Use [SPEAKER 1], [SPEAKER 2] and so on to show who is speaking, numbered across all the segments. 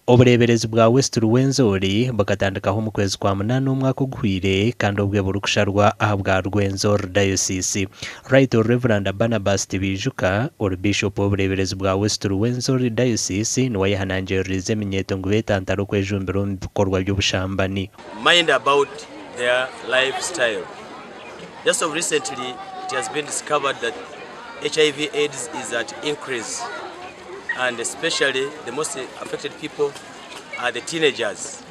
[SPEAKER 1] Obureeberezi bwa West Ruwenzori bukatandikaho omu kwezi kwa munaana omwaka oguhweire kandi obwe burikusharwa ahabwa Rwenzori Diocese. Right Rev. Barnabas Tibaijuka, ori Bishop w'obureeberezi bwa West Ruwenzori Diocese niwe ayehanangiririize eminyeeto ngu beetantare okwejumbira omu bikorwa by'obushambani.
[SPEAKER 2] Mind about their life style. Just of recently it has been discovered that HIV AIDS is at increase and especially the most affected people are the teenagers.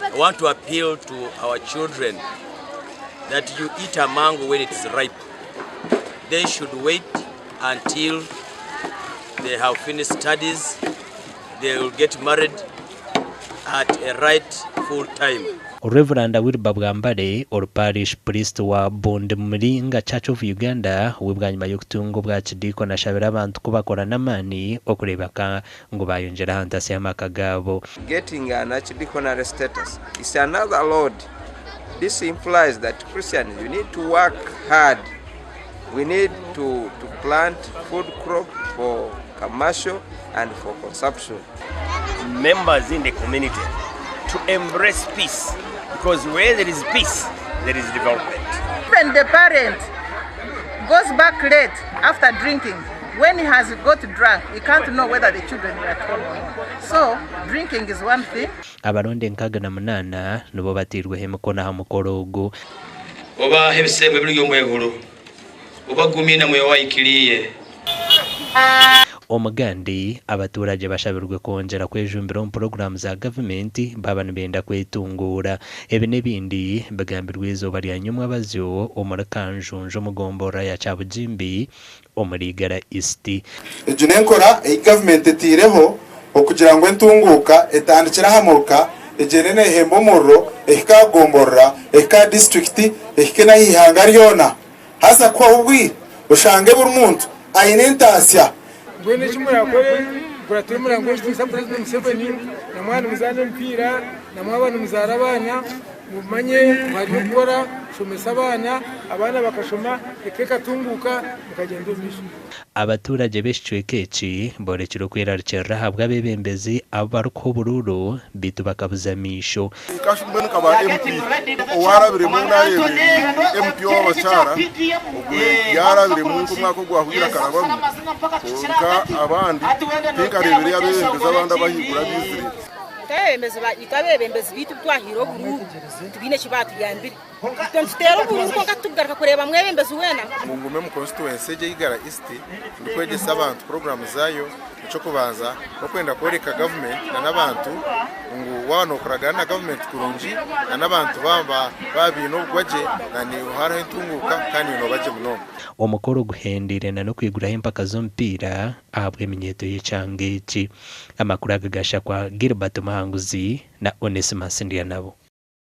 [SPEAKER 2] I want to appeal to our children that you eat a mango when it is ripe. They should wait until they have finished studies, they will get married at a right full time.
[SPEAKER 1] Rev. Wilber Bwambale ori Parish Priest wa Bundmuringa Church of Uganda we bwanyima y'okutunga obwakidiikoni ashabire abantu ku bakora n'amaani okureebeka ngu bayongyera aha ntasya y'amaka gaabo.
[SPEAKER 3] Getting an archdeaconry status is another load. This implies that Christians, you need to work hard. We need to, to plant food crop for commercial and for consumption.
[SPEAKER 4] Members in the community to embrace peace because where there is peace, there is development.
[SPEAKER 5] Even the parent goes back late after drinking. When he has got drunk, he can't know whether the children were at home or not. So, drinking is one thing.
[SPEAKER 1] Abaronda 68 nibo bateirweho emikono aha mukoro ogu.
[SPEAKER 2] Obahe ebisembo ebiri omwiguru, obagumye na Mwoyo wahikiriire.
[SPEAKER 1] Omugandi, abaturage bashabirwe kwongyera kwejumbira omu puroguraamu za gavumenti baaba nibenda kwetunguura. Ebi n'ebindi bigambirwe eizooba rya nyomwabazyo omuri Kanjunju omu gomborora ya Kyabugimbi omuri Igara East.
[SPEAKER 6] Egi n'enkora ei gavumenti etaireho okugira ngu entunguuka etandikire aha muruka egyende neehemba omuriro ehike aha gomborora, ehike aha disiturikiti, ehike n'aha ihanga ryona. Haza kuhwaho obwire oshange buri muntu aine entaasya.
[SPEAKER 7] Mbwenu eki murakore, mukuratire omurango gw'ekitiinisa Purezidenti Museveni, na mwaba nimuzaana emipiira, na mwaba nimuzaara abaana, mumanye ngu hariyo okukora kushomesa abaana, abaana bakashoma, eka ekatunguuka, mukagyenda omu maisho.
[SPEAKER 1] Abaturage b'ekicweka eki borekire okwerarikirira ahabw'abebembezi abu barikuha oburuuru beitu bakabuza amaisho.
[SPEAKER 8] Nka mbwenu nka ba MP owarabiremu nareeba MP ow'abakyara ogwe yarabiremu nk'omwaka ogwahwire akarabamu kwonka abandi tinkareebire abebembezi abandi abahaiguru abaizire.
[SPEAKER 9] Itwe abebembezi baitu abu twahaire oburuuru tibaine eki baatuyambire. Itwe nituteera oburuuru kwonka titukugaruka kureeba mwebembezi weena.
[SPEAKER 10] Ngu ngume omu constituency egi ey'Igara East ndikwegyesa abantu puroguraamu zaayo. Eky'okubanza n'okwenda kworeka gavumenti n'abantu ngu waaba nookoragana na gavumenti kurungi n'abantu baaba baine obugwagye naiwe hariho entunguuka kandi nooba gye munonga.
[SPEAKER 1] Omukoro guhendeire n'okwiguraho empaka z'omupiira ahabw'eminyeeto y'ekyanga eki. Amakuru aga gashakwa Gilbert Muhanguzi na Onesmus Ndyanabo.